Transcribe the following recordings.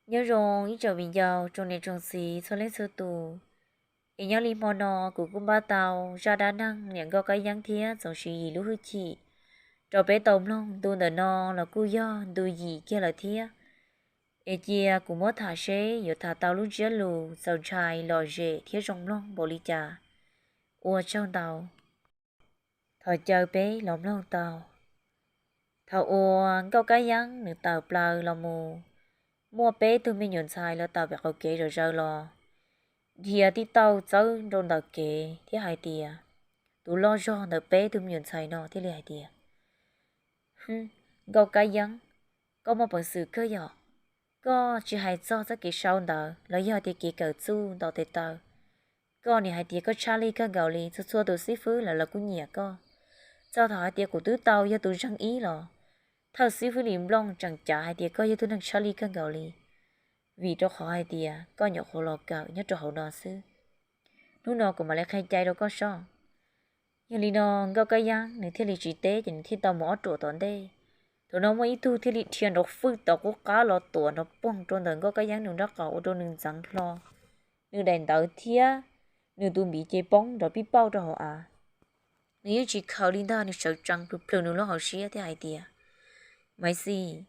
Nyob zoo ib tsoom viv ncaus tsoom niam tsoom txiv txhua leej txhua tus. Es nyob li hmo no kuv kuj npaj tau zaj dab neeg niam Nkauj Kab Yeeb thiab Txoov Siv Yim lub hwj chim rau peb tau mloog. Ntu ntawm no los kuj yog ntu yim kiag lawm thiab. Es cia kuv muab tham seb yuav tham tau lub ntsiab lus txaus ntshai lom zem thiab zoo mloog npaum li cas. Ua tsaug ntau. Thov caw peb los mloog tau. Thaum uas Nkauj Kab Yeeb nws tawm plaws los mus, muaj peb tug me nyuam ntxhais los tawm pem qaum kev zom zaws los dhia tib taug txawb rau ntawm kev thiab hais tias, tus loj zog ntawm peb tug me nyuam ntxhais no thiaj li hais tias, Hwb, Nkauj Kab Yeeb, koj muaj peev xwm kawg yom. Koj tsis hais txog txoj kev sau ntawv los yog tias kev kawm txuj ntaus tes taw. Koj nim hais tias koj tshaj lij kawg nkaus li, txhua txhua tus xib fwb lawv los kuj nyiam koj. Txog thaum hais tias kuv twb tau yog tus zeeg ib los thawj xib fwb Lis Nplooj tseem cav hais tias koj yog tug neeg tshaj lij kawg nkaus li, vim rau qhov hais tias koj nyuam qhuav los kawm nyob rau hauv no xwb. Hnub no kuv mam li qhia cai rau koj soj. Yog li no Nkauj Kab Yeeb nws thiaj li tsis teb ces nws thiaj tau mus ob ruam tom ntej. Thaum no muaj ib tug thiaj li dhia nrov fwj tom qub qab los tuam nrov poog rau ntawm Nkauj Kab Yeeb nws nraub qaum ua rau nws ntxeev hlo. Nws daim ntawv thiab nws tus npiv ces poob nrov pij pauj rau hauv av. Nws yeej tsis khaws li ntag, nws sawv tsees plhws plhws nws lub hauv siab thiab hais tias, Maiv Xis,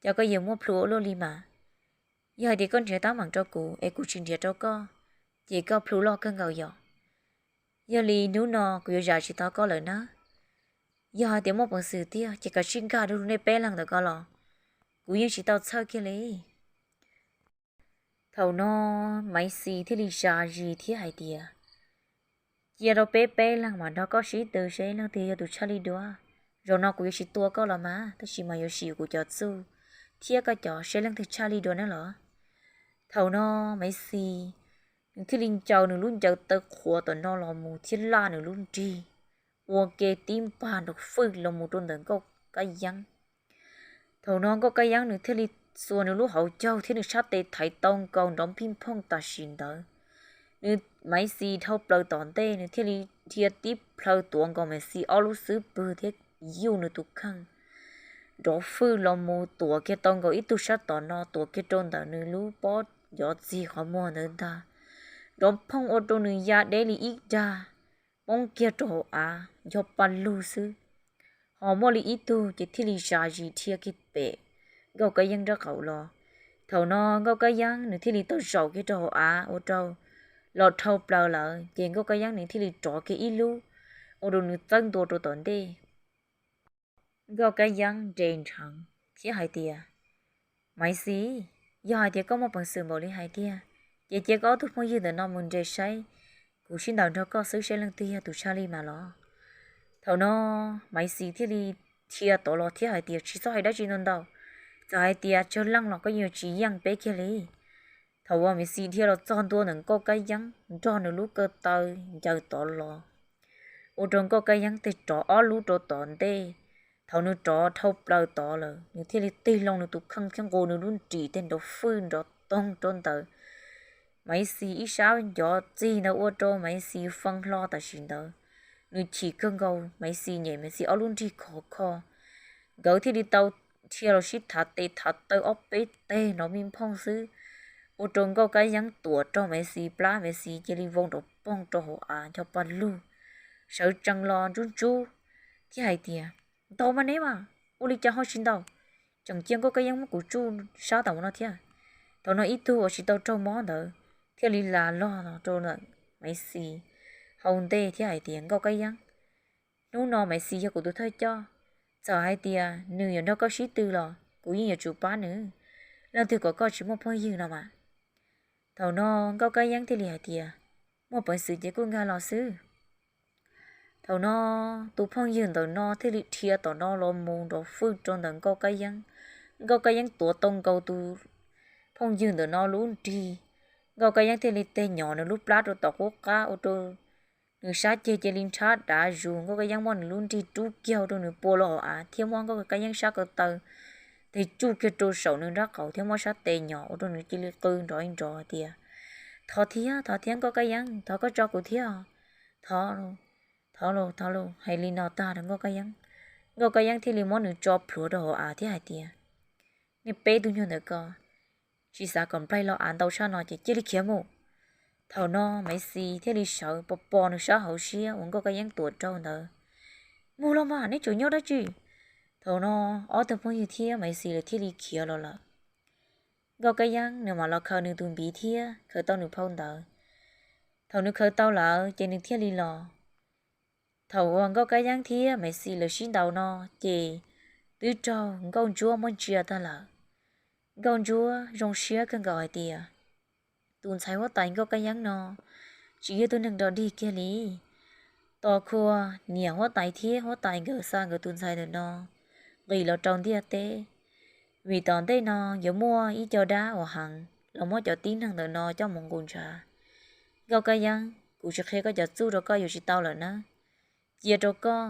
cas koj yuav muaj plhu ua luaj li mas? Yog hais tias koj nrhiav teeb meem rau kuv es kuv tsis nrhiav rau koj, ces koj plhu loj kawg nkaus yom. Yog li hnub no kuv yuav zam tsis tau koj lawm na. Yog hais tias muaj peev xwm tiag ces kav tsij nkag rau nej peb leeg ntawm ko los, kuv yeej tsis tau txhawj kiag li. Thaum no Maiv Xis thiaj li zam zis thiab hais tias, Cia rau peb peb leeg mam nrog koj sib tw seb leej twg yog tus tshaj lij dua. Zaum no kuv yuav tsis tua koj los mas, tab sis mas yuav sim kuv cov txuj thiab koj cov seb leej twg tshaj lij dua na los. Thaum no Maiv Xis nws thiaj li ncaws nws lub ncaws taw qhuav tom no los mus thiab laj nws lub nrig ua ke tib npag nrov fwj los mus rau ntawm Nkauj Kab Yeeb. Thaum no Nkauj Kab Yeeb nws thiaj li xuas nws lub hauv caug thiab nws sab tes thaiv tau nkaus nrov phij phooj tam sim ntawd. Nws, Maiv Xis dhau plaws tom ntej, nws thiaj li dhia tib plhaw tuav nkaus Maiv Xis ob lub xub pwg thiab yuj nws tus kheej nrov fwj los mus tuav kiag tau nkaus ib tug sab tom no, tuav kiag rau ntawm nws lub pob ncov txig qhov muag ntawd ntag. Nrov phooj ua rau nws ya deb li ib dag, poob kiag rau hauv av ncho pa lug xwb. Ho muaj li ib tug ces thiaj li zam zis dhia kiag pem Nkauj Kab Yeeb nraub qaum los. Thaum no Nkauj Kab Yeeb nws thiaj li tau zaum kiag rau hauv av ua rau los dhau plaws lawm, ces Nkauj Kab Yeeb nws thiaj li rov kiag ib lub ua rau nws txawb ntua rau tom ntej. Nkauj Kab Yeeb nres nrheev thiab hais tias, Maiv Xis, yog hais tias koj muaj peev xwm npaum li hais tiag, ces cia koj ob tug phooj ywg ntawm no mus nres saib, kuv sib ntaus nrog koj xwb seb leej twg yog tus tshaj lij mas los. Thaum no Maiv Xis thiaj li dhia tod los thiab hais tias, Tsis txhob hais dab tsi ntau ntau, txawm hais tias tsawg leej los koj yuav tsis yeej peb kiag li. Thaum uas Maiv Xis dhia los txog ntua ntawm Nkauj Kab Yeeb nrog nws lub ko taw ncaws tod los, ua rau Nkauj Kab Yeeb tes rov ob lub rau tom ntej. Thaum nws rov dhau plaws tod lawm, nws thiaj li tig loo nws tus kheej thiab nqus nws lub nrig tej nrov fwj nrov toog rau ntawm Maiv Xis ib sab ncov txig ntawd ua rau Maiv Xis fee hlo tam sim ntawd. Nws chim kawg nkaus, Maiv Xis nyem Maiv Xis ob lub nrig khov kho. Nkawd thiaj li tau dhia los sib thav tes thav taw ob peb teg nrov mij phooj xwb, ua rau Nkauj Kab Yeeb tuam raug Maiv Xis plab, Maiv Xis cia li vau nrov poog rau hauv av ncho pa lug, sawv tsees los ntsub ntsub thiab hais tias, Ntaus mas neb mas, ua li cas ho tsis ntaus? Tseem cia Nkauj Kab Yeeb muab kuv tsuj sab tam no thiab. Thaum no ib tug uas tsis tau raug mob ntawd thiaj li las log rau Maiv Xis hauv ntej thiab hais tias, Nkauj Kab Yeeb, hnub no Maiv Xis yog kuv tus thawj coj, txawm hais tias nws yuav nrog koj sib tw los kuv yeej yuav tsum pab nws. Leej twg kom koj tsis muaj phooj ywg no mas? Thaum no Nkauj Kab Yeeb thiaj li hais tias, Muaj peev xwm ces kuj nkag los xwb. Thaum no tus phooj ywg ntawm no thiaj li dhia tom no los mus nrov fwj rau ntawm Nkauj Kab Yeeb. Nkauj Kab Yeeb tuav tau nkaus tus phooj ywg ntawm no lub nrig. Nkauj Kab Yeeb thiaj li teg nyom nws lub plab rau tom qub qab ua rau nws sab ceg cia li nrhab dav zus. Nkauj Kab Yeeb muab nws lub nrig rub kiag ua rau nws pua los hauv av thiab muab Nkauj Kab Yeeb sab ko taw tes tsuj kiag rau saum nws nraub qaum thiab muab sab tes nyom ua rau nws cia li qw nrov ib nrov tias, Thov thiab, thov thiab Nkauj Kab Yeeb, thov koj tso kuv thiab. Thov, thov los, thov los. Hais li no tag rau Nkauj Kab Yeeb, Nkauj Kab Yeeb thiaj li muab nws tso plhuav rau hauv av thiab hais tias, Nej peb tug nyuag ntawm ko, tsis xav kom nplaig los av ntau tshaj no ces cia li khiav mus. Thaum no Maiv Xis thiaj li sawv pos pos nws sab hauv siab uas Nkauj Kab Yeeb tuav rau ntawd, mus los mas, neb tseem nyob dab tsi? Thaum no ob tug phooj ywg thiab Maiv Xis lawv thiaj li khiav los lawm. Nkauj Kab Yeeb nws mam los khaws nws tus npiv thiab khaws tau nws phau ntawv. Thaum nws khaws tau lawm ces nws thiaj li los. Thaum uas Nkauj Kab Yeeb thiab Maiv Xis lawv sib ntaus no ces twb raug Nkauj Ntsuab muab ntsia tag lawm. Nkauj Ntsuab zoo siab kawg nkaus hais tias tus ntxhais huab tais Nkauj Kab Yeeb no tsis yog tug neeg dog dig kiag li. Tos khua niam huab tais thiab huab tais nkawd xa nkawd tus ntxhais ntawm no nqis los rau ntiaj teb, vim tom ntej no yuav muaj ib co dab uas heev los muab cov tib neeg ntawm no coj mus nqus ntshav. Nkauj Kab Yeeb, kuv tsis qhia koj cov txuj rau koj yuav tsis tau lawm nawb. Cia rau koj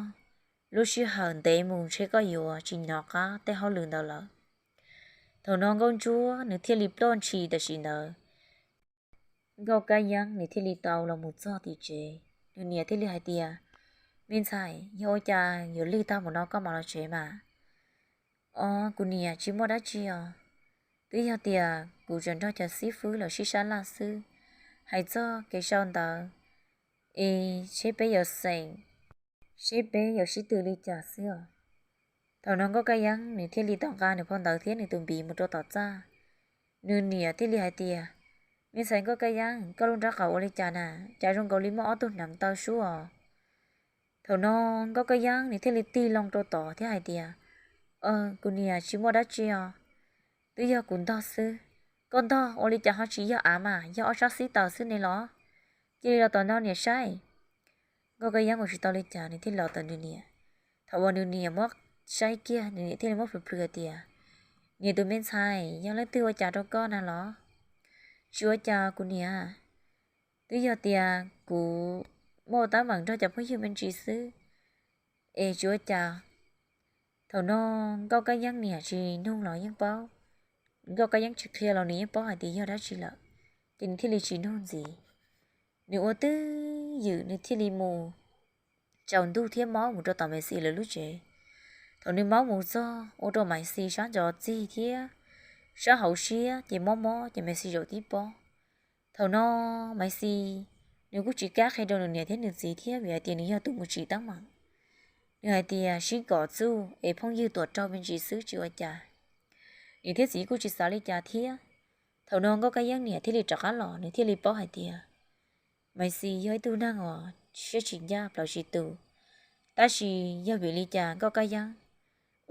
lub sij hawm ntev mus ntshe koj yuav tsis hnov qab tej hauj lwm ntawd lawm. Thaum no Nkauj Ntsuab nws thiaj li ploj ntshis tam sim ntawd. Nkauj Kab Yeeb nws thiaj li tau los mus txog tim tsev, nws niam thiaj li hais tias, me ntxhais, yog ua cas yuav lig tag mus no koj mam los tsev mas? Os, kuv niam, tsis muaj dab tsi os. Twb yog tias kuv tseem nrog cov xib fwb los sib sab laj xwb. Hais txog kev sau ntawv es seb peb yuav xeem, seb peb yuav sib tw li cas xwb os. Thaum no Nkauj Kab Yeeb nws thiaj li tau nqa nws phau ntawv thiab nws tus npiv mus rau tom txaj. Nws niam thiaj li hais tias, me ntxhais Nkauj Kab Yeeb, koj lub nraub qaum ua li cas na, cas zoo nkaus li muaj ob tug hneev taw sub os? Thaum no Nkauj Kab Yeeb nws thiaj li tig loo rau tod thiab hais tias, kuv niam, tsis muaj dab tsi os. Twb yog kuv ntog xwb. Koj ntog ua li cas ho tsis yog av mas yog ob sab xib taws xwb ne los? Cia li los tom no niam saib. Nkauj Kab Yeeb ua tsis tau li cas nws thiaj los tom nws niam. Thaum uas nws niam muab saib kiag, nws niam thiaj li muab plhws plhws hais tias, niam tus me ntxhais, yog leej twg ua cas rau koj na los? Tsis ua cas kuv niam, twb yog tias kuv muaj teeb meem nrog cov phooj ywg me ntsis xwb es tsis ua cas. Thaum no Nkauj Kab Yeeb niam tsis nug los yeej paub, Nkauj Kab Yeeb tsis qhia los nws yeej paub hais tias yog dab tsi lawm, ces nws thiaj li tsis nug ntxiv. Nws ua twj ywm nws thiaj li mus tsaus ntuj thiab maub mus rau tom Maiv Xis lawv lub tsev. Thaum nws maub mus txog ua rau Maiv Xis sab ntsos txig thiab sab hauv siab ces mob mob ces Maiv Xis zaum tib pob. Thaum no Maiv Xis nws kuj tsis kam qhia rau nws niam thiab nws txiv thiab vim hais tias nws yog tus mus tsim teeb meem. Nws hais tias sib kom txuj es phooj ywg tuam raug me ntsis xwb tsis ua cas. Niam thiab txiv kuj tsis xav li cas thiab. Thaum no Nkauj Kab Yeeb niam thiaj li rov qab los nws thiaj li paub hais tias Maiv Xis yog ib tug neeg uas siab tsis ncaj plaws tsis tus. Tab sis yog vim li cas Nkauj Kab Yeeb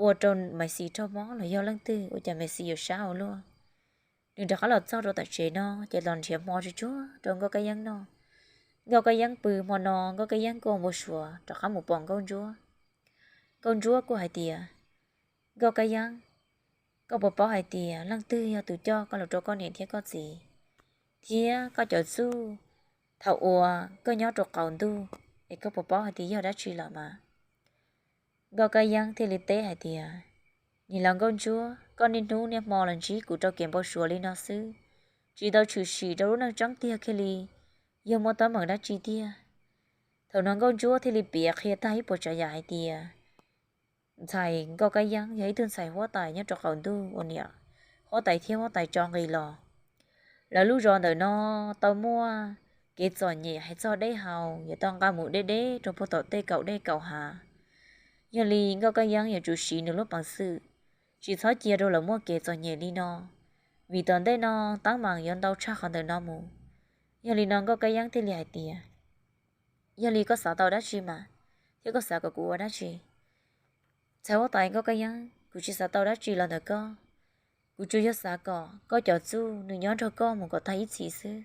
ua rau Maiv Xis raug mob los yog leej twg ua cas Maiv Xis yuav sab ua luaj. Nws rov qab los txog rau tom tsev no ces los nrhiav hmo tsuag tsuag rau Nkauj Kab Yeeb noj. Nkauj Kab Yeeb pw hmo no Nkauj Kab Yeeb kuj ua npau suav rov qab mus pom Nkauj Ntsuab. Nkauj Ntsuab kuj hais tias, Nkauj Kab Yeeb, koj puas paub hais tias leej twg yog tus coj koj los rau koj niam thiab koj txiv thiab koj cov txuj thaum uas koj nyob rau qaum ntuj, es koj puas paub hais tias yog dab tsi lawm mas? Nkauj Kab Yeeb thiaj li teb hais tias, niam laus Nkauj Ntsuab, koj niaj hnub niaj hmo los ntsib kuv rau kev npau suav li no xwb, tsis tau tshwm sim rau lub neej tseeb tiag kiag li, yog muaj teeb meem dab tsi tiag? Thaum no Nkauj Ntsuab thiaj li piav qhia tag ib puas tsav yam hais tias ntxhais Nkauj Kab Yeeb yog ib tug ntxhais huab tais nyob rau qaum ntuj uas niam huab tais thiab huab tais tso nqis los. Lawv lub zos ntawm no tau muaj kev txom nyem hais txog deb haus, yuav tau nqa mus deb deb rau puag tom tej kaum dej kaum hav. Yog li Nkauj Kab Yeeb yuav tsum siv nws lub peev xwm, tsis txhob cia rau lawv muaj kev txom nyem li no, vim tom ntej no teeb meem yuav ntau tshaj qhov ntawm no mus. Yog li no Nkauj Kab Yeeb thiaj li hais tias, yog li koj xav tau dab tsi mas, thiab koj xav kom kuv ua dab tsi? Ntxhais huab tais Nkauj Kab Yeeb, kuv tsis xav tau dab tsi los ntawm koj. Kuv tsuas yog xav kom koj cov txuj nws nyob nrog koj mus kom tag ib txhis xwb.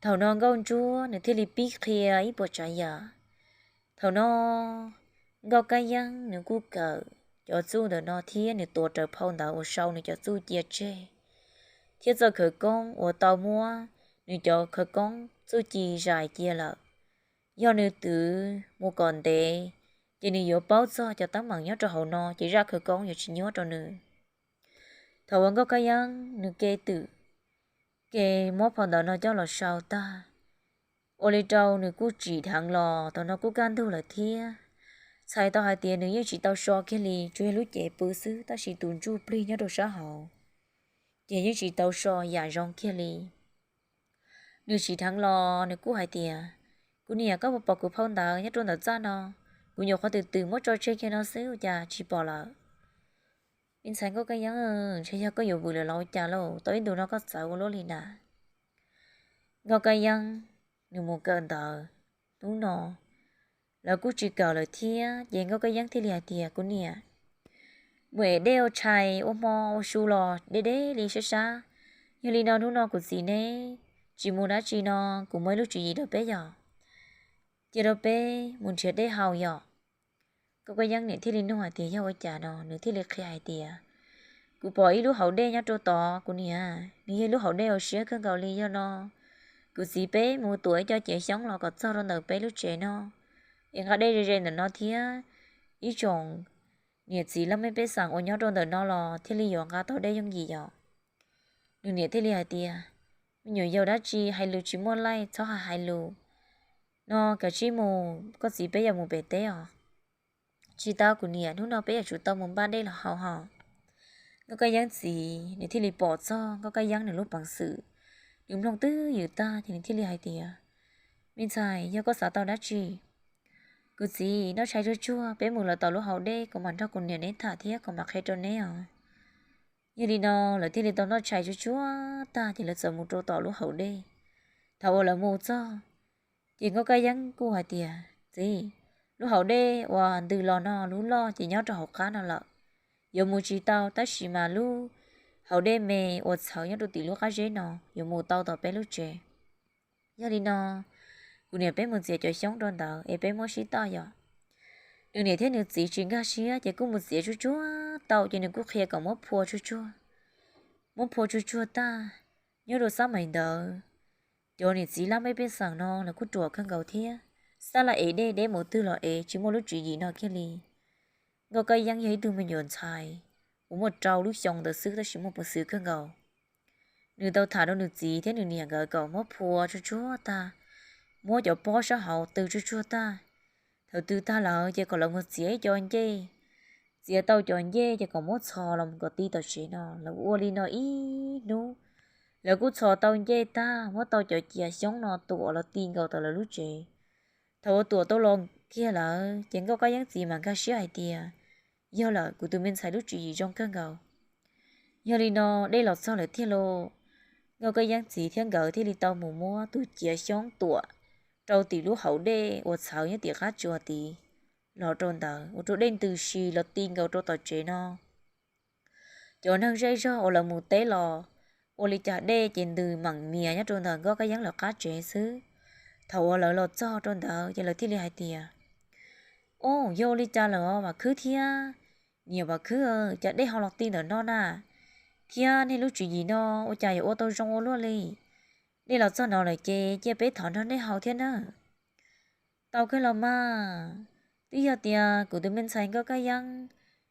Thaum no Nkauj Ntsuab nws thiaj li pib qhia ib puas tsav yam. Thaum no Nkauj Kab Yeeb nws kuj kawm cov txuj ntawm no thiab nws tuav rawv phau ntawv uas sau nws cov txuj cia tseg, thiab txoj khawv koob uas tau muab nws cov khawv koob txuj ci zais cia lawm. Yog nws twv mus kom ntev, ces nws yuav paub txog cov teeb meem nyob rau hauv no ces zaj khawv koob yuav tsis nyuaj rau nws. Thaum uas Nkauj Kab Yeeb nws ke twm, ke muab phau ntawv no coj los sau tag, ua li rau nws kuj tsim dheev los thaum no kuj kaj ntug lawm thiab. Txhais tau hais tias nws yeej tsis tau so kiag li, tsuas yog lub cev pw xwb tab sis tus ntsuj plig nyob rau sab hauv ces yeej tsis tau so yam zoo kiag li. Nws sim dheev los nws kuj hais tias, kuv niam, koj puas pom kuv phau ntawv nyob rau ntawm txaj no? Kuv nyuam qhuav twm twm muab tso tseg kiag no xwb ua cas tsis pom lawm? Me ntxhais Nkauj Kab Yeeb, ntshe yog koj yuav vwm lawm los ua cas lauj, tau ib ntus no koj txawv ua luaj li na. Nkauj Kab Yeeb nws mus kawm ntawv hnub no, lawv kuj tsis kawm lawm thiab ces Nkauj Kab Yeeb thiaj li hais tias, kuv niam, mus ev dej ua tshais ua hmo ua su los deb deb li sab sab. Yog li no hnub no kuv txiv neb tsis mus dab tsi no, kuv muaj ib lub tswv yim rau peb yom. Cia rau peb mus nrhiav dej haus yom. Nkauj Kab Yeeb niam thiaj li nug hais tias yog ua cas no, nws thiaj li qhia hais tias, kuv pom ib lub hauv dej nyob rau tod kuv niam, nws yog ib lub hauv dej uas siab kawg nkaus li. Yog no kuv txiv peb mus tuam ib co ciav xyoob los kom txog rau ntawm peb lub tsev no, es nqa dej ze ze ntawm no thiab ib tsoom niam txiv laj mej pej xeem uas nyob rau ntawm no los thiaj li yuav nqa tau dej yooj yim yom. Nws niam thiaj li hais tias, me nyuam yaus dab tsi hais lus tsis muaj laij, txhob hais hais lus no, kav tsij mus, koj txiv peb yuav mus pem teb os. Tsis tau kuv niam, hnub no peb yuav tsum tau mus npaj dej los haus hos. Nkauj Kab Yeeb txiv nws thiaj li pom txog Nkauj Kab Yeeb nws lub peev xwm, nws mloog twb ywm tag ces nws thiaj li hais tias, me ntxhais, yog koj xav tau dab tsi? Kuv txiv, noj tshais tsuag tsuag peb mus lawm tom lub hauv dej, kuv mam nrog kuv niam neb tham thiab kuv mam qhia rau neb os. Yog li no lawv thiaj li tau noj tshais tsuag tsuag tag ces lawv txawm mus rau tom lub hauv dej. Thaum uas lawv mus txog, ces Nkauj Kab Yeeb kuj hais tias, txiv, lub hauv dej uas ntws los no lub loj ces nyob rau hauv qab no lawm, yuav mus tsis tau, tab sis mas lub hauv dej me uas txhawv nyob rau tim lub qab zeb no yuav mus tau tom peb lub tsev. Yog li no kuv niam peb mus txiav cov xyoob rau ntawd es peb muab sib toj yom. Nws niam thiab nws txiv tsis nkag siab ces kuj mus txiav tsuag tsuag tau ces nws kuj qhia kom muab phua tsuag tsuag, muab phua tsuag tsuag tag. Nyob rau xab mais ntawd, cov niam txiv laj mej pej xeem no lawv kuj ruam kawg nkaus thiab, xab laj ev dej deb mus twg los ev tsis muaj lub tswv yim no kiag li. Nkauj Kab Yeeb yog ib tug me nyuam ntxhais uas muaj rau lub xyoo ntawd xwb tab sis muaj peev xwm kawg nkaus. Nws tau tham rau nws txiv thiab nws niam nkawd kom muab phua tsuag tsuag tag, muab cov pob sab hauv tw tsuag tsuag tag. Thaum tw tag lawm ces kom lawv mus txiav ib co ncej, txiav tau cov ncej ces kom muab txhos los mus kom ti tom tsev no. Lawv ua li no ib hnub, lawv kuj txhos tau ncej tag, muab tau cov ciav xyoob no tuam los ti nkaus tom lawv lub tsev. Thaum uas tuam tau los kiag lawm ces Nkauj Kab Yeeb txiv mas nkag siab hais tias, yog lawm, kuv tus me ntxhais lub tswv yim zoo kawg nkaus. Yog li no dej los txog lawm tiag lauj. Nkauj Kab Yeeb txiv thiab nkawd thiaj li tau mus muab tus ciav xyoob tuam rau tim lub hauv dej uas txhawv nyob tim qab tsua tid los rau ntawd ua rau dej ntws si los ti nkaus rau tom tsev no. Cov neeg zej zog uas lawv mus teb los ua li cas dej ces ntws meem mias nyob rau ntawm Nkauj Kab Yeeb lawv qab tsev xwb. Thaum uas lawv los txog rau ntawd ces lawv thiaj li hais tias, o, yog ua li cas lawm os Vam Khwb thiab niam Vam Khwb, cas dej ho los ti ntawm no na? Thiab nej lub tswv yim no ua cas yuav ua tau zoo ua luaj li? Dej los txog no lawm ces cia peb thov nrog nej haus thiab nawb. Tau kawg los mas, twb yog tias kuv tus me ntxhais Nkauj Kab Yeeb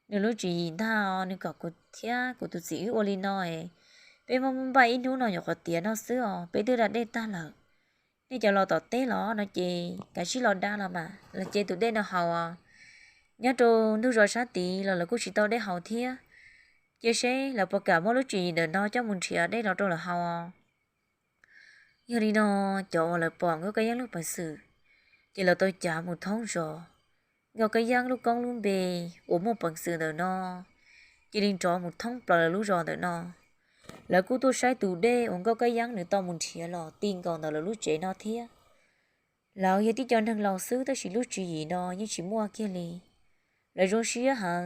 nws lub tswv yim ntag, nws kom kuv thiab kuv tus txiv wb ua li no, peb muab npaj ib hnub no nyuam qhuav tiav no xwb os, peb twb da dej tag lawm. Nej cov los tom teb los no ces kav tsij los da los mas, los ces tus dej no haus os. Nyob rau ntug zos sab tid los lawv kuj tsis tau dej haus thiab. Cia seb lawv puas kam muab lub tswv yim ntawm no coj mus nrhiav dej los rau lawv haus os. Yog li no, cov uas lawv pom Nkauj Kab Yeeb lub peev xwm, ces lawv tau cav mus thoob zos. Nkauj Kab Yeeb lub koob lub npe uas muaj peev xwm ntawm no cia li nrov mus thoob plaws lawv lub zos ntawm no. Lawv kuj tuaj saib tus dej uas Nkauj Kab Yeeb nws tau mus nrhiav los ti nkaus ntawm lawv lub tsev no thiab. Lawv yog tib co neeg laus xwb tab sis lub tswv yim no yeej tsis muaj kiag li. Lawv zoo siab heev,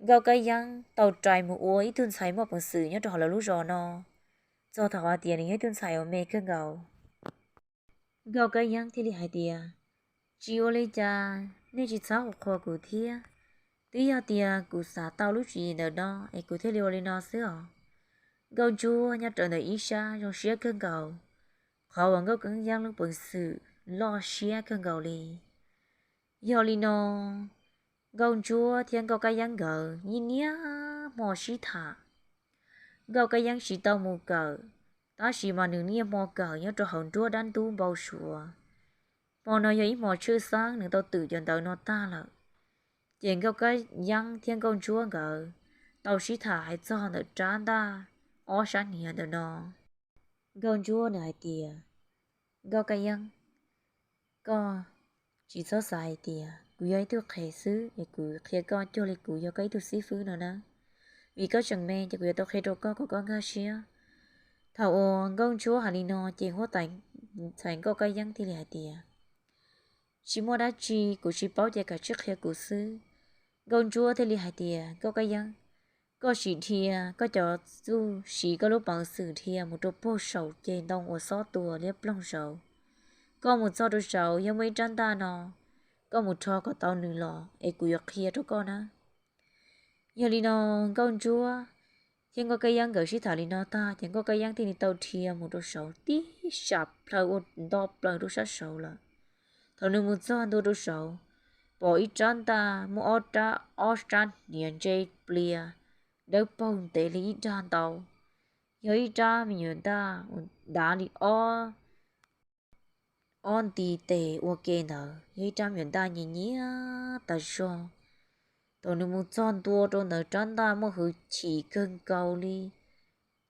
Nkauj Kab Yeeb tau rais mus ua ib tug ntxhais muaj peev xwm nyob rau hauv lawv lub zos no, txog thaum hais tias nws yog ib tug ntxhais uas me kawg nkaus. Nkauj Kab Yeeb thiaj li hais tias, tsis ua li cas, nej tsis txhob qhuas kuv thiab. Twb yog tias kuv xav tau lub tswv yim ntawm no es kuv thiaj li ua li no xwb os. Nkauj Ntsuab nyob rawv ntawm ib sab zoo siab kawg nkaus, qhov uas Nkauj Kab Yeeb lub peev xwm loj siab kawg nkaus li. Yog li no, Nkauj Ntsuab thiab Nkauj Kab Yeeb nkawd niaj niaj hmo sib tham. Nkauj Kab Yeeb tsis tau mus kawm, tab sis mas nws niaj hmo kawm nyob rau hauv nruab dab ntub npau suav. Hmo no yog ib hmo tshwj xeeb nws tau twm cov ntawv no tag lawm. Ces Nkauj Kab Yeeb thiab Nkauj Ntsuab nkawd tau sib tham hais txog ntawm rab ntaj ob sab hniav ntawm no. Nkauj Ntsuab nws hais tias, Nkauj Kab Yeeb, koj tsis txhob xav hais tias kuv yog ib tug qhev xwb es kuv qhia koj cuag li kuv yog koj ib tug xib fwb no na. Vim koj tseem me ces kuv yuav tau qhia rau koj kom koj nkag siab. Thaum uas Nkauj Ntsuab hais li no ces huab tais ntxhais Nkauj Kab Yeeb thiaj li hais tias, Tsis muaj dab tsi, kuv tsis paub ces kav tsij qhia kuv xwb. Nkauj Ntsuab thiaj li hais tias, Nkauj Kab Yeeb, koj sim dhia koj cov txuj siv koj lub peev xwm dhia mus rau puag saum ceg ntoo uas xob tua liab ploog saud. Koj mus txog rau saud yog muaj ib rab ntaj no, koj mus rho kom tau nws los es kuv yuav qhia rau koj na. Yog li no Nkauj Ntsuab thiab Nkauj Kab Yeeb nkawd sib tham li no tag ces Nkauj Kab Yeeb thiaj li tau dhia mus rau saud tib sab plaws ua nto plaws rau sab saud lawm. Thaum nws mus txog ntua rau saud, pom ib rab ntaj muaj ob rab, ob sab hniav ntse plias dawb paug ntev li ib dag ntau. Yog ib rab me nyuam ntaj dav li ob ob nti tes ua ke ntawd, yog ib rab me nyuam ntaj nyias nyias tas zog. Thaum nws mus txog ntua rau ntawd rab ntaj muaj hwj chim kawg nkaus li,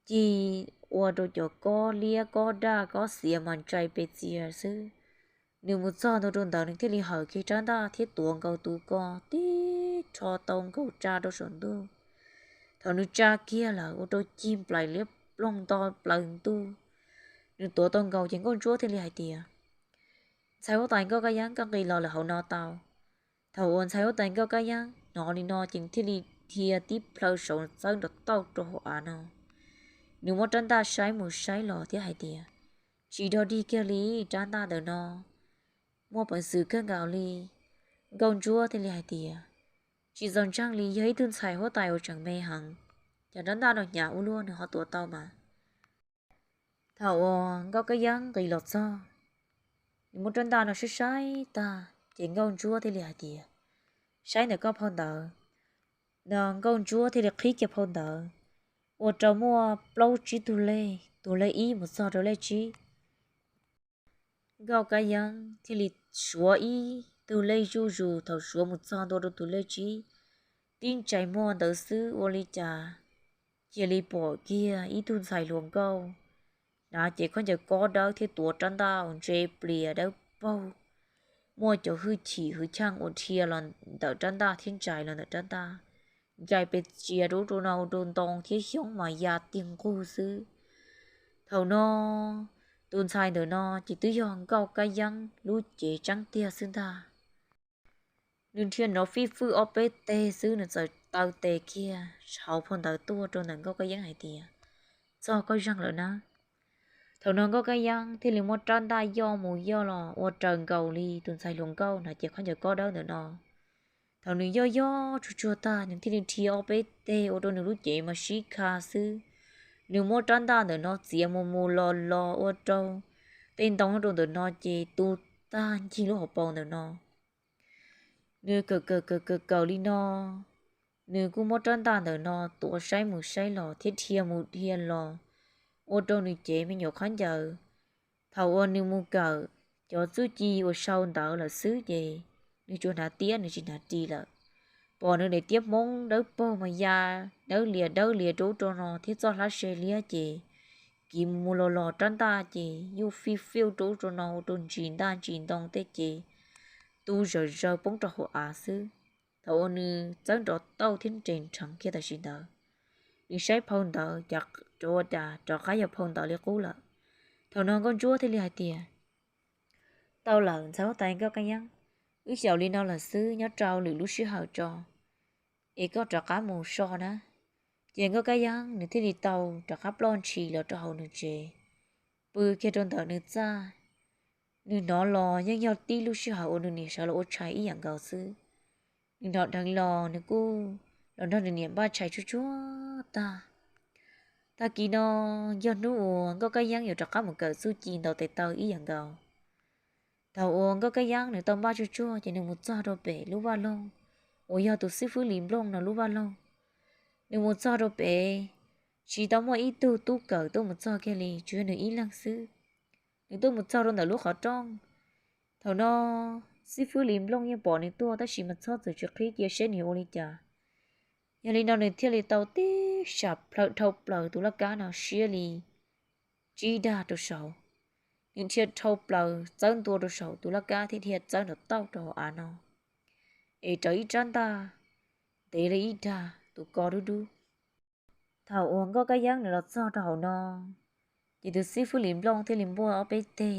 cig ua rau cov kob liab kob daj kob xiav mas ntsais pes txias xwb. Nws mus txog ntua rau ntawd nws thiaj li hawm kiag rab ntaj thiab tuav nkaus tus ko tib rho tau nkaus tsa rau saum ntuj. Thaum nws tsa kiag lawm ua rau cig nplaim liab ploog nto plaws ntuj. Nws tuav tau nkaus ces Nkauj Ntsuab thiaj li hais tias, Ntxhais huab tais Nkauj Kab Yeeb, koj nqis los lawm hauv no tau. Thaum uas ntxhais huab tais Nkauj Kab Yeeb hnov li no ces thiaj li dhia tib plaws saud txawb nrov tauj rau hauv av no. Nws muab rab ntaj saib mus saib los thiab hais tias, Tsis dog dig kiag li, rab ntaj ntawm no muaj peev xwm kawg nkaus li. Nkauj Ntsuab thiaj li hais tias, Tsis txaus ntseeg li, yog ib tug ntxhais huab tais uas tseem me heev, cas rab ntaj no hnyav ua luaj nws ho tuav tau mas. Thaum uas Nkauj Kab Yeeb nqis los txog, nws muab rab ntaj no saib saib tag ces Nkauj Ntsuab thiaj li hais tias, Saib ntawm koj phau ntawv no. Nkauj Ntsuab thiaj li qhib kiag phau ntawv, ua rau muaj plaub tsib tug lej, tus lej ib mus txog rau lej tsib. Nkauj Kab Yeeb thiaj li suav ib tug lej zuj zus, thaum suav mus txog ntua rau tus lej tsib, tib ntsais muag ntawd xwb ua li cas cia li pom kiag ib tug ntxhais hluas nkauj hnav cev khaub ncaws kob dawb thiab tuav rab ntaj ntse plias dawb paug, muaj cov hwj chim hwj chim uas dhia los ntawm rab ntaj thiab ntsais los ntawm rab ntaj, ntsais pes txias rau ub rau no ua rau ntoo thiab xyoob mas ya tig nqug xwb. Thaum no tus ntxhais ntawm no ces twb yog Nkauj Kab Yeeb lub cev tseeb tiag xwb ntag. Nws dhia nrov fij fwj ob peb teg xwb nws txawm taw tes kiag hauv phau ntawv tuaj rau ntawm Nkauj Kab Yeeb hais tias, Txog koj zeeg lawm na. Thaum no Nkauj Kab Yeeb thiaj li muab rab ntaj yoj mus yoj los ua raws nkaus li tus ntxhais hluas nkauj hnav cev khaub ncaws kob dawb ntawm no. Thaum nws yoj yoj tsuag tsuag tag nws thiaj li dhia ob peb teg ua rau nws lub cev mas sib kha xwb. Nws muab rab ntaj ntawm no txiav mus mus los los ua rau tej ntoo nyob rau ntawm no ces tu tag ncig lub hauv paus ntawm no. Nws kawm kawm kawm kawm kawm li no, nws kuj muab rab ntaj ntawm no tuav saib mus saib los thiab dhia mus dhia los, ua rau nws cev me nyuam khaub ncaws. Thaum uas nws mus kawm cov txuj ci uas sau ntawv lawm xwb ces nws tsuas hnav tiab nws tsis hnav ris lawm. Pom nws daim tiab Hmoob dawb paug mas ya dawb lias dawb lias rau ub rau no thiab txoj hlab se liab ces kiv mus mus los los rab ntaj ces yuj fij fiuj rau ub rau no ua rau ntsis ntaj ntsis ntoo tej ces tu zawm zaws poob rau hauv av xwb. Thaum uas nws txawb nrov tauj thiab nres nrheev kiag tam sim ntawd, nws saib phau ntawv cas rov qab yog phau ntawv li qub lawm. Thaum no Nkauj Ntsuab thiaj li hais tias, Tau lawm ntxhais huab tais Nkauj Kab Yeeb, wb xyaum li no lawm xwb nyob rau lwm lub sij hawm tso, es koj rov qab mus so na. Ces Nkauj Kab Yeeb nws thiaj li tau rov qab ploj ntshis los rau hauv nws tsev, pw kiag rau ntawm nws txaj. Nws hnov los yeej yog tib lub sij hawm uas nws niam sawv los ua tshais ib yam nkaus xwb. Nws hnov dheev los nws kuj los nrog nws niam npaj tshais tsuag tsuag tag. Tag kis no yog hnub uas Nkauj Kab Yeeb yuav rov qab mus kawm txuj ci ntaus tes taw ib yam nkaus. Thaum uas Nkauj Kab Yeeb nws tau npaj tsuag tsuag ces nws mus txog rau pem lub vaj loog uas yog tus xib fwb Lis Nplooj no lub vaj loog. Nws mus txog rau pem, tsis tau muaj ib tug tub kawm tuaj mus txog kiag li, tsuas yog nws ib leeg xwb. Nws tuaj mus txog rau ntawm lub qhov rooj. Thaum no xib fwb Lis Nplooj yeej pom nws tuaj tab sis mas txhob txwm tsis qhib cia seb nws yuav ua li cas. Yog li no nws thiaj li tau tib sam plhaw dhau plaws tus laj kab no siab li tsib dag rau saud. Nws dhia dhau plaws txawb ntua rau saum tus laj kab thiab dhia txawb nrov tauj rau hauv av no, es raws ib rab ntaj ntev li ib dag tus ko dub dub. Thaum uas Nkauj Kab Yeeb nws los txog rau hauv no, ces tus xib fwb Lis Nplooj thiaj li npuaj ob peb teg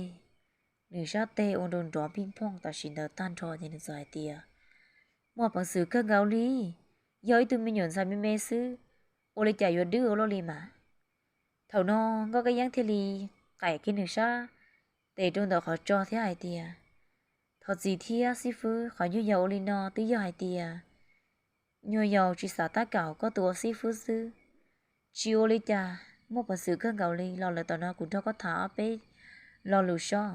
nws sab teg ua rau nrov pij nphooj tam sim ntawd tag nrho ces nws txawm hais tias, muaj peev xwm kawg nkaus li, yog ib tug me nyuam ntxhais me me xwb, ua li cas yuav dwb ua luaj li mas. Thaum no Nkauj Kab Yeeb thiaj li qaim kiag nws sab tes rau ntawm qhov tso thiab hais tias, thov txim thiab xib fwb, qhov nyuag yaus ua li no twb yog hais tias nyuag yaus tsis xav tab kaum koj tus ua xib fwb xwb. Tsis ua li cas, muaj peev xwm kawg nkaus li los lawm, tam no kuv nrog koj tham ob peb lo lus sob.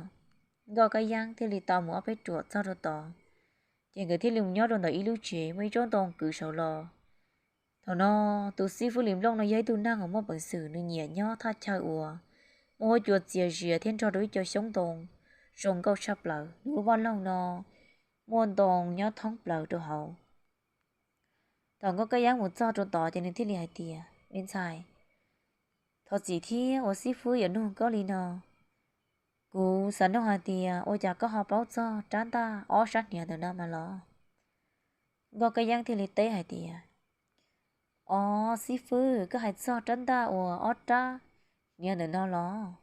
Nkauj Kab Yeeb thiaj li tau mus ob peb ruam txog rau tod, ces nkawd thiaj li mus nyob rau ntawm ib lub tsev muaj ib tsob ntoo kwv saud los. Thaum no tus xib fwb Lis Nplooj no yog ib tug neeg uas muaj peev xwm, nws nyiam nyob thaj chaw uas muaj huab cua txias zias thiab nrog rau ib co xyoob ntoo zoo nkauj tshaj plaws. Nws lub vaj loog no muaj ntoo nyob thoob plaws rau hauv. Thaum Nkauj Kab Yeeb mus txog rau tod ces nws thiaj li hais tias, me ntxhais, thov txim thiab ua xib fwb yuav nug koj li no. Kuv xav nug hais tias ua cas koj ho paub txog rab ntaj ob sab hniav ntawm no mas los? Nkauj Kab Yeeb thiaj li teb hais tias, o, xib fwb, koj hais txog rab ntaj uas ob rab hniav ntawm no los?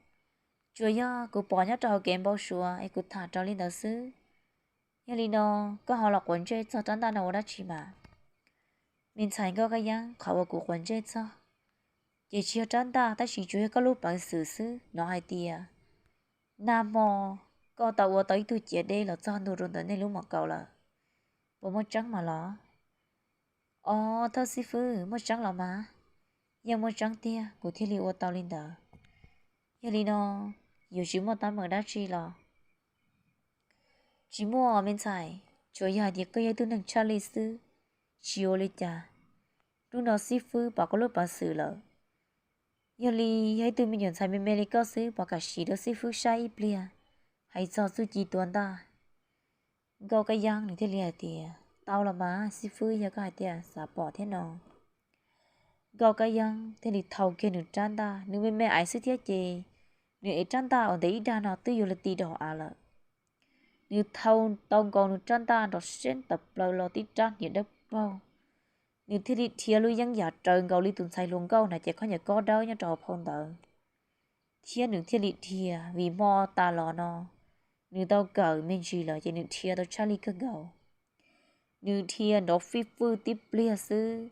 Tsuas yog kuv pom nyob rau hauv kev npau suav es kuv tham raws li ntawd xwb. Yog li no, koj ho los quav ntsej txog rab ntaj no ua dab tsi mas? Me ntxhais Nkauj Kab Yeeb, qhov uas kuv quav ntsej txog ces tsis yog rab ntaj, tab sis tsuas yog koj lub peev xwm xwb. Hnov hais tias nag hmo koj tau ua tau ib tug ciav deb los txog ntua rau ntawm nej lub mom kaus lawm, puas muaj tseeb mas los? O, thawj xib fwb, muaj tseeb los mas? Yeej muaj tseeb tiag, kuv thiaj li ua tau li ntawd. Yog li no, yuav tsis muaj teeb meem dab tsi los? Tsis muaj me ntxhais, tsuas yog hais tias koj yog ib tug neeg tshaj lij xwb. Tsis ua li cas, hnub no xib fwb pom koj lub peev xwm lawm. Yog li, yog ib tug me nyuam ntxhais me me li koj xwb, puas kam siv rau xib fwb saib ib pliag hais txog txuj ci tua ntaj? Nkauj Kab Yeeb nws thiaj li hais tias, tau los mas xib fwb, yog koj hais tias xav pom thiab no. Nkauj Kab Yeeb thiaj li thau kiag nws rab ntaj, nws me me aiv xwb thiab ces nws ev rab ntaj uas ntev ib dag no twb yuav luag ti rau hauv av lawm. Nws thau tau nkaus nws rab ntaj nrov seeb tawm plaws los tib rab hniav dawb paug. Nws thiaj li dhia lub yeeb yam raws nkaus li tus ntxhais hluas nkauj hnav cev khaub ncaws kob dawb nyob rau hauv phau ntawv, thiab nws thiaj li dhia. Vim hmo tas los no nws tau kawm me ntsis lawm ces nws dhia tau tshaj lij kawg nkaus. Nws dhia nrov fij fwj tib pliag xwb,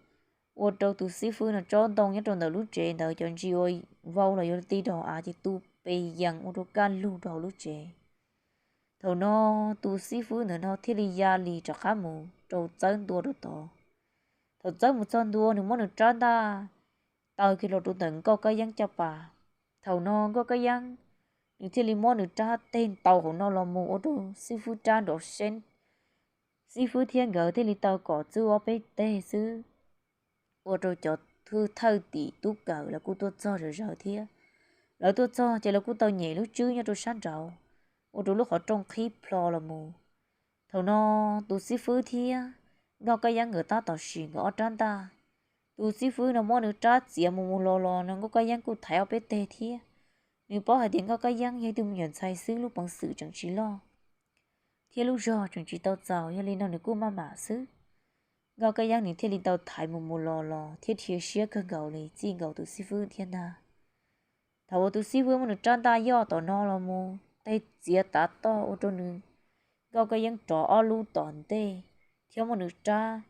ua rau tus xib fwb no tsob ntoo nyob rau ntawm lub tsev ntawd cov ntsis uas vau los yuav ti rau hauv av ces tu pes yees ua rau kaj lug rau hauv lub tsev. Thaum no tus xib fwb ntawm no thiaj li ya li rov qab mus rau txawb ntua rau tod. Thaum txawb mus txog ntua, nws muab nws rab ntaj taw kiag los rau ntawm Nkauj Kab Yeeb caj pas. Thaum no Nkauj Kab Yeeb nws thiaj li muab nws rab teg ntaus hauv no los mus ua rau xib fwb rab nrov seeb. Xib fwb thiab nkawd thiaj li taw kom txwb ob peb teg xwb, ua rau cov thwj thawj tim tub kawm lawv kuj tuaj txog zom zaws thiab. Lawv tuaj txog ces lawv kuj tau nyem lub tswb nyob rau sab nraud, ua rau lub qhov rooj qhib plho los mus. Thaum no tus xib fwb thiab Nkauj Kab Yeeb nkawd tab tom sim nkawd ob rab ntaj. Tus xib fwb no muab nws rab txiav mus mus los los no Nkauj Kab Yeeb kuj thaiv ob peb teg thiab. Nws paub hais tias Nkauj Kab Yeeb yog ib tug me nyuam ntxhais xwb, lub peev xwm tseem tsis loj thiab lub zog tseem tsis tau txaus, yog li no nws kuj maj mam xwb. Nkauj Kab Yeeb nws thiaj li tau thaiv mus mus los los thiab dhia siab kawg nkaus li txij nkaus tus xib fwb thiab ntag. Thaum uas tus xib fwb muab nws rab ntaj yoj tom no los mus, teg txiav tav toj ua rau nws, Nkauj Kab Yeeb rov ob lub tom ntej thiab muab nws rab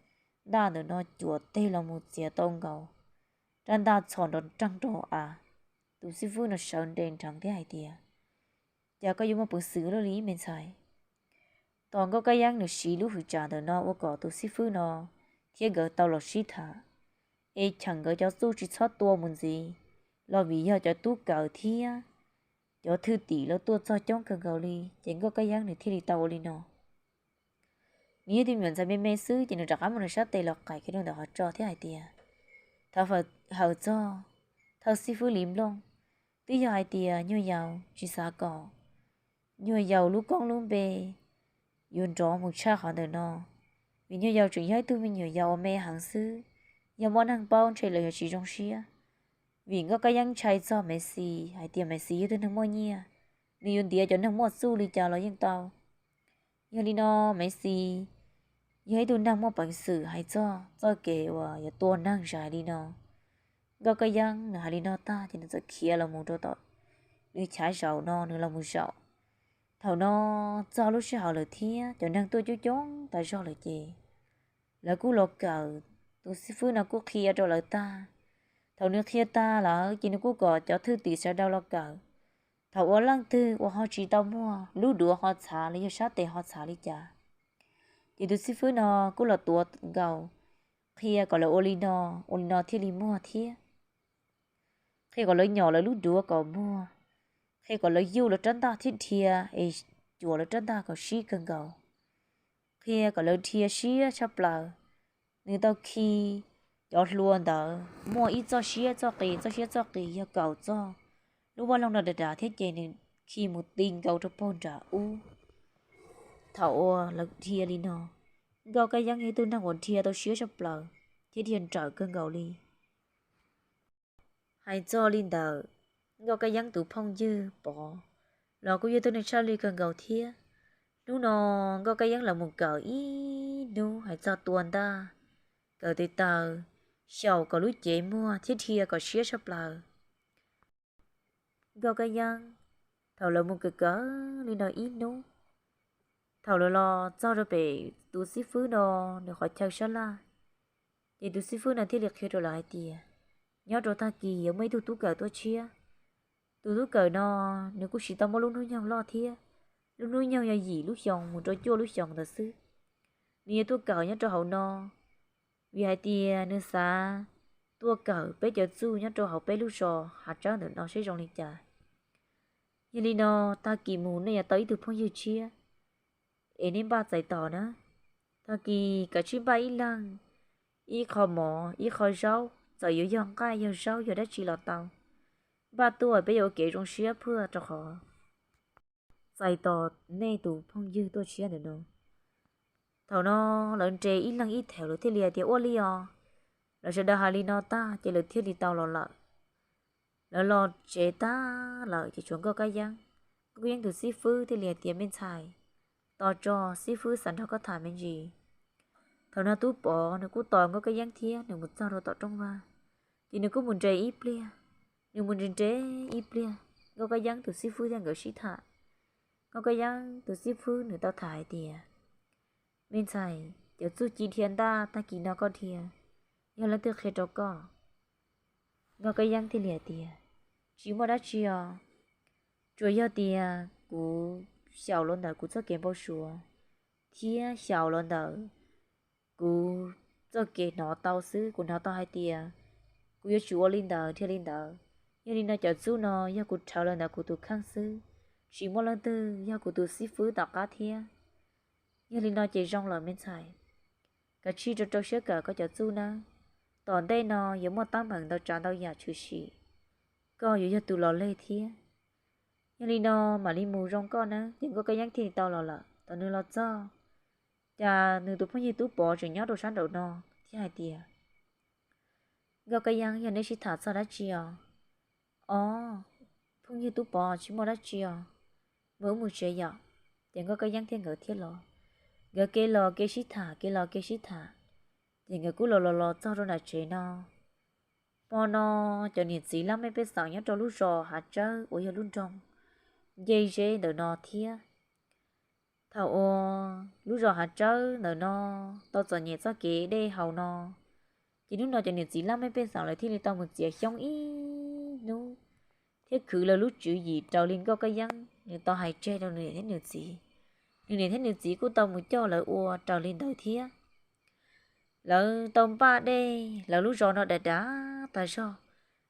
ntaj ntawm no cuam teg los mus txiav tau nkaus, rab ntaj txhos nrov nreeg rau hauv av. Tus xib fwb no sawv nres nrheev thiab hais tias, cas koj yuav muaj peev xwm luaj li me ntxhais? Tos Nkauj Kab Yeeb nws siv lub hwm tsam ntawm no ua kom tus xib fwb no thiab nkawd tau los sib tham, es cheem nkawd cov txuj tsis txhob tua mus ntxiv, los vim yog cov tub kawm thiab cov thwj tim lawv tuaj txog coob kawg nkaus li, ces Nkauj Kab Yeeb nws thiaj li tau ua li no. Nws yog tus me nyuam ntxhais me me xwb ces nws rov qab muab nws sab tes los qais kiag rau ntawm qhov tso thiab hais tias, thov hawm txog thawj xib fwb Lis Nplooj, twb yog hais tias nyuag yaus tsis xav kom nyuag yaus lub koob lub npe yuav nrov mus tshaj qhov ntawm no, vim nyuag yaus tseem yog ib tug me nyuam yaus uas me heev xwb, Yog muaj neeg paub ntshe lawv yuav tsis zoo siab, vim Nkauj Kab Yeeb ntshai txog Maiv Xis hais tias Maiv Xis yog tug neeg muaj nyiaj, nws yuav ntiav cov neeg muaj txuj li cas los yeej tau. Yog li no Maiv Xis yog ib tug neeg muaj peev xwm hais txog txoj kev uas yuav tua neeg zais li no. Nkauj Kab Yeeb nws hais li no tag ces nws txawm khiav los mus rau tom nws chav zaum no nws los mus zaum. Thaum no txog lub sij hawm lawm thiab cov neeg tuaj coob coob tas zog lawm ces lawv kuj los kawm, tus xib fwb no kuj qhia rau lawv tag. Thaum nws qhia tag lawm ces nws kuj kom cov thwj tim sawv daws los kawm. Thaum uas leej twg uas ho tsis tau muaj lub duav ho txhav los yog sab tes ho txhav li cas, ces tus xib fwb no kuj los tuav nkaus, qhia kom lawv ua li no, ua li no thiaj li muag thiab. Qhia kom lawv nyom lawv lub duav kom muag, qhia kom lawv yuj lawv rab ntaj thiab dhia es cuam lawv rab ntaj kom sib kawg nkaus, qhia kom lawv dhia siab tshaj plaws. Nws tau khi cov hlua ntawd muaj ib txoj siab txoj qis, txoj siab txoj qis yog kaum txoj lub vaj loog no dav dav thiab ces nws khi mus ti nkaus rau puag nram ub. Thaum uas lawv dhia li no, Nkauj Kab Yeeb yog ib tug neeg uas dhia tau siab tshaj plaws thiab dhia nrawm kawg nkaus li. Hais txog li ntawd, Nkauj Kab Yeeb tus phooj ywg Pov los kuj yog tug neeg tshaj lij kawg nkaus thiab. Hnub no Nkauj Kab Yeeb los mus kawm ib hnub hais txog tua ntaj, kawm tes taw, xyaum kom lub cev muag thiab dhia kom siab tshaj plaws. Nkauj Kab Yeeb, thaum lawv mus kawm kawm li no ib hnub, thaum lawv los txog rau pem tus xib fwb no nws qhov chaw sab laj, ces tus xib fwb no thiaj li qhia rau lawv hais tias nyob rau tag kis yuav muaj ib tug tub kawm tuaj tshiab. Tus tub kawm no nws kuj tsis tau muaj lub hnub nyoog loj thiab, lub hnub nyoog yog yim lub xyoos mus rau cuaj lub xyoos ntawd xwb. Nws yuav tuaj kawm nyob rau hauv no vim hais tias nws xav tuaj kawm peb cov txuj nyob rau hauv peb lub zos Hav Tsawb ntawm no seb zoo li cas. Yog li no, tag kis mus nej yuav tau ib tug phooj ywg tshiab, es nej npaj txais tos na. Tag kis kav tsij npaj ib leeg ib qho mov ib qho zaub, txawm yuav yog nqaij yog zaub yog dab tsi los tau, npaj tuaj peb yuav ua kev zoo siab phaj rau qhov txais tos nej tus phooj ywg tuaj tshiab ntawm no. Thaum no lawv nres ib leeg ib theem lawv thiaj li hais tias ua li os. Lawv sawv daws hais li no tag ces lawv thiaj li tau los lawm. Lawv los tsev tag lawm ces tshuav Nkauj Kab Yeeb. Nkauj Kab Yeeb tus xib fwb thiaj li hais tias me ntxhais, tos tso, xib fwb xav nrog koj tham me ntsis. Thaum no Tub Pov nws kuj tos Nkauj Kab Yeeb thiab nws mus txog rau tom rooj vag, ces nws kuj mus nres ib pliag. Nws mus nres nres ib pliag, Nkauj Kab Yeeb tus xib fwb thiab nkawd sib tham. Nkauj Kab Yeeb tus xib fwb nws tau tham hais tias me ntxhais, cov txuj ci dhia ntaj tag kis no koj dhia, yog leej twg qhia rau koj? Nkauj Kab Yeeb thiaj li hais tias tsis muaj dab tsi os, tsuas yog tias kuv xyaum los ntawm kuv txoj kev npau suav thiab xyaum los ntawm kuv txoj kev hnov tau xwb. Kuv hnov tau hais tias kuv yuav tsum ua li ntawd dhia li ntawd. Yog li no cov txuj no yog kuv rhawv los ntawm kuv tus kheej xwb, tsis muaj leej twg yog kuv tus xib fwb tom qab thiab. Yog li no ces zoo lawm me ntxhais, kav tsij rau rau siab kawm koj cov txuj nawb. Tom ntej no yuav muaj teeb meem ntau tsav ntau yam tshwm sim, koj yuav yog tus los leg thiab. Yog li no mam li mus zoo koj nawb. Ces Nkauj Kab Yeeb thiaj li tau los lawm. Thaum nws los txog, cas nws tus phooj ywg Tub Pov tseem nyob rau sab nraum no thiab hais tias Nkauj Kab Yeeb, yog neb sib tham txog dab tsi os? Os, phooj ywg Tub Pov, tsis muaj dab tsi os, mus wb mus tsev yom. Ces Nkauj Kab Yeeb thiab nkawd thiaj los. Nkawd kev los kev sib tham, kev los kev sib tham, ces nkawd kuj los los los txog rau nram tsev no. Hmo no cov niam txiv laj mej pej xeem nyob rau lub zos Hav Tsawb uas yog lub nroog nce zeb ntawm no thiab. Thaum uas lub zos Hav Tsawb ntawm no tau txom nyem txoj kev dej haus no, ces hnub no cov niam txiv laj mej pej xeem lawv thiaj li tau mus txiav xyoob ib hnub thiab khwv lawv lub tswv yim raws li Nkauj Kab Yeeb nws tau hais tseg rau nws niam thiab nws txiv. Nws niam thiab nws txiv kuj tau mus coj lawv ua raws li ntawd thiab. Lawv tau npaj dej, lawv lub zos no dav dav tas zog.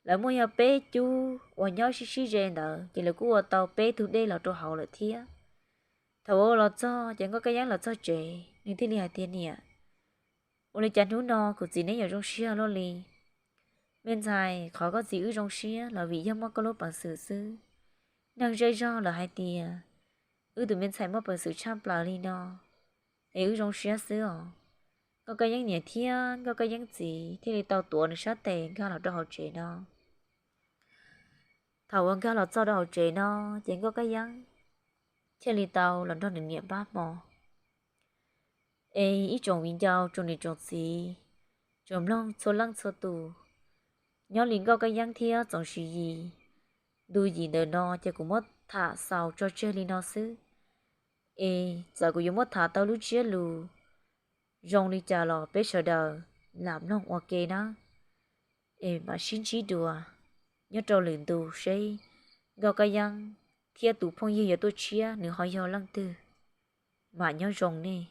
Lawv muaj yog peb cub uas nyob sib sib ze ntawd, ces lawv kuj ua tau peb tug dej los rau hauv lawm thiab. Thaum uas los txog ces Nkauj Kab Yeeb los txog tsev, nws thiaj li hais tias niam, ua li cas hnub no kuv txiv neb yuav zoo siab luaj li? Me ntxhais, qhov koj txiv wb zoo siab los vim yog muaj koj lub peev xwm xwb. Neeg zej zog lawv hais tias wb tus me ntxhais muaj peev xwm tshaj plaws li no, es wb zoo siab xwb os. Nkauj Kab Yeeb niam thiab Nkauj Kab Yeeb txiv thiaj li tau tuav nws sab tes nkag los rau hauv tsev no. Thaum uas nkag los txog rau hauv tsev no, ces Nkauj Kab Yeeb thiaj li tau los nrog nws niam pab hmo. Es ib tsoom viv ncaus, tsoom niam tsoom txiv, tsoom mloog txhua leej txhua tus, nyob li Nkauj Kab Yeeb thiab Txoov Siv Yis, ntu yim ntawm no ces kuv muab tham xaus tso tseg li no xwb. Es txawm kuv yuav muab tham tau lub ntsiab lus zoo li cas los peb sawv daws lam mloog ua ke nawb. Es mam sib ntsib dua nyob rau lwm ntu seb Nkauj Kab Yeeb thiab tus phooj ywg yuav tuaj tshiab nws ho yog leej twg. Mam nyob zoo nej.